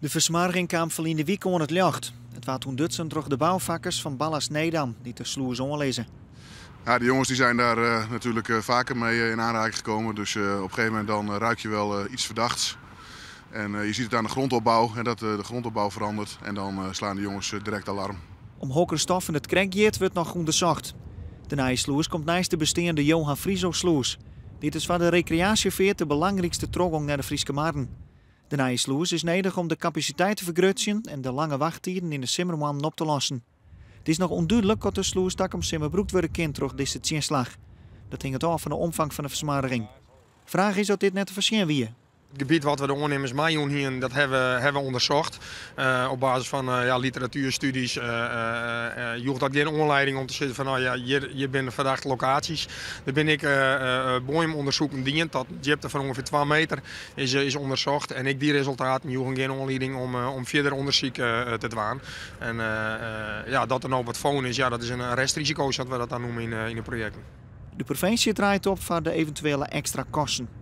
De fersmoarging kaam ferline wike oan it ljocht. It waard ûntdutsen troch de boufakkers fan Ballast Nedam dy't de slûs oanlizze. Ja, de jongens die zijn daar natuurlijk vaker mee in aanraking gekomen. Dus op een gegeven moment dan ruik je wel iets verdachts. En je ziet het aan de grondopbouw, hè, dat de grondopbouw verandert. En dan slaan de jongens direct alarm. Om hokker stoffen it krekt giet wurdt noch ûndersocht. De nije slûs komt neist de besteande Johan Friso-slûs. Dit is foar de rekreaasjefeart de belangrykste trochgong nei de Fryske Marren. De nije slûs is nedich om de kapasiteit te fergrutsjen en de lange wachttiden yn de simmermoannen op te lossen. It is noch ûndúdlik oft de slûs takom simmer brûkt wurde kin troch dizze tsjinslach. Dat hinget ôf fan de omfang fan de fersmoarging. Fraach is oft dit net te foarsjen wie. It gebiet wat we de oannimmers meijûn hienen, dat hawwe we, hawwe we ûndersocht. Op basis fan ja, literatuerstudies joech dat gjin oanlieding om te sizzen fan no ja, hjir, hjir binne ferdachte lokaasjes. Der binne ek boaiemûndersoeken dien tot in djipte fan ûngefear 2 meter is, is ûndersocht. En ek dy resultaten joegen gjin oanlieding om, om fierder ûndersyk te dwaan. En ja, dat der no wat fûn is, ja, dat is in restrisiko, sa't we dat dan noeme yn, yn de projekten. De provinsje draait op foar de eventuele ekstra kosten.